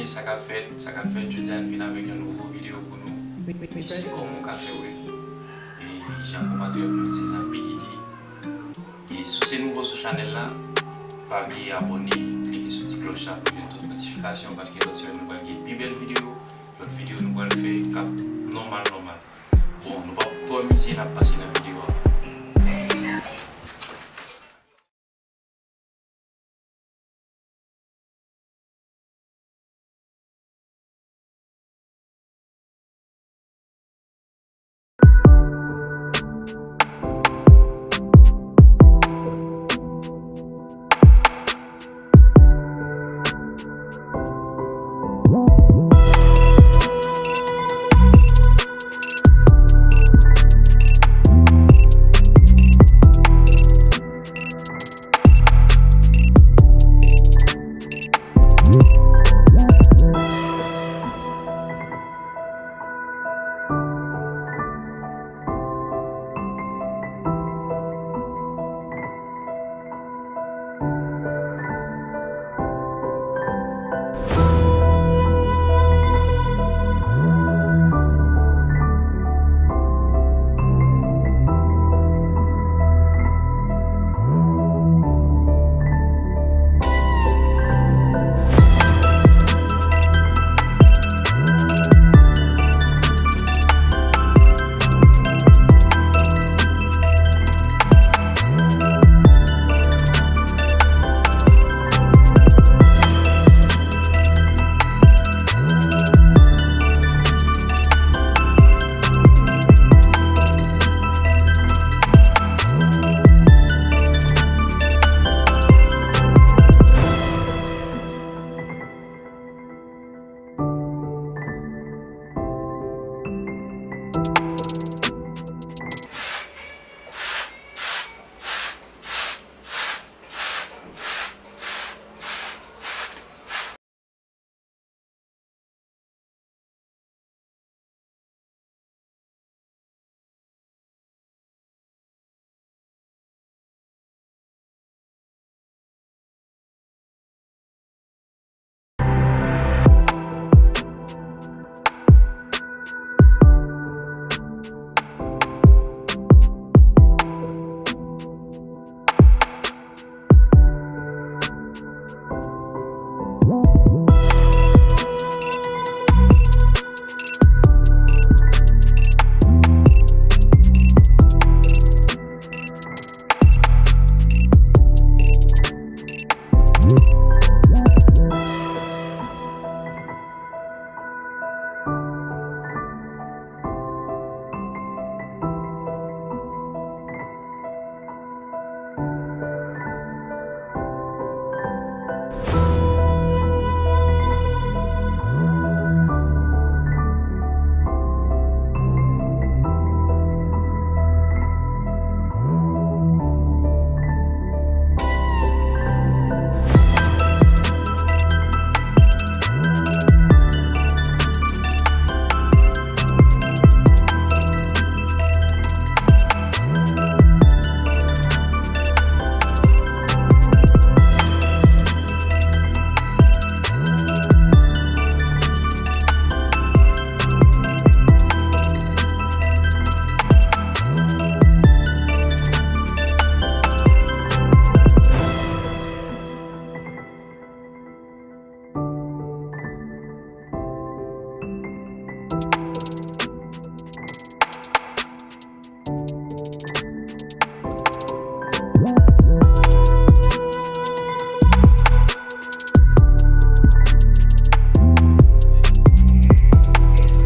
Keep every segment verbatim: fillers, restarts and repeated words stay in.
Sa k ap fèt, sa k ap fèt, jodi a n vin avèk yon nouvo videyo pou nou. Jis kòm ou ka fè wè. E jan konpatriyòt nou di l nan P D D. E si w se nouvo sou chanèl la, pa bliye abòne, klike sou ti klòch la pou jwenn tout notifikasyon, paske lòt semèn nou pral gen pi bèl videyo, lòt videyo nou pral fè k ap nòmal, nòmal. Bon, nou p ap twò amize, n ap pase nan videyo a.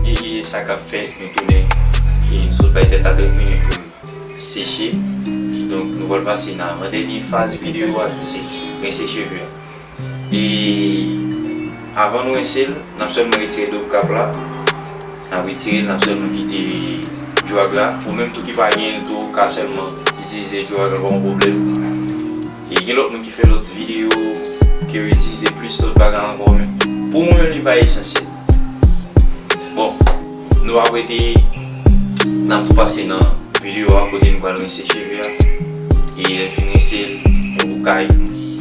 E, e sa k ap fèt, nou tounen. E nou sot bay tèt la trant minit pou l seche. Kidonk, nou pral pase nan avan dènye faz videyo a, ki se rense cheve a. E avan nou rense l, n ap sèlman retire double cap la. N ap retire l, n ap sèlman kite drag la. Ou menm tou ki pa gen l tou, ou ka sèlman itilize drag la, pa yon pwoblèm. E gen lòt moun ki fè lòt videyo, ke yo itilize plis lòt bagay ankò, men pou mwen, li pa esansyèl. Bon, nou ap rete, n ap tou pase nan videyo a kote nou pral rense cheve a. E lè n fin rense l, ou kay,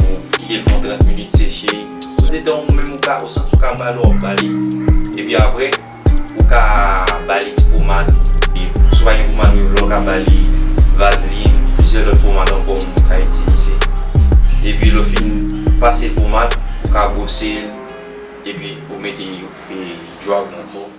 ou kite l fè yon trant minit seche, ou Detan ou menm ou ka, ou santi ou ka ba li, w ap ba li. Epi apre, ou ka ba li ti pomad. E si w pa gen pomad, wi, vle w ka ba li vazlin, plizyè lòt pomad ankò moun ka itilize. Epi lè w fin pase pomad, ou ka bwose l, epi ou mete, e, djwag nan kò w.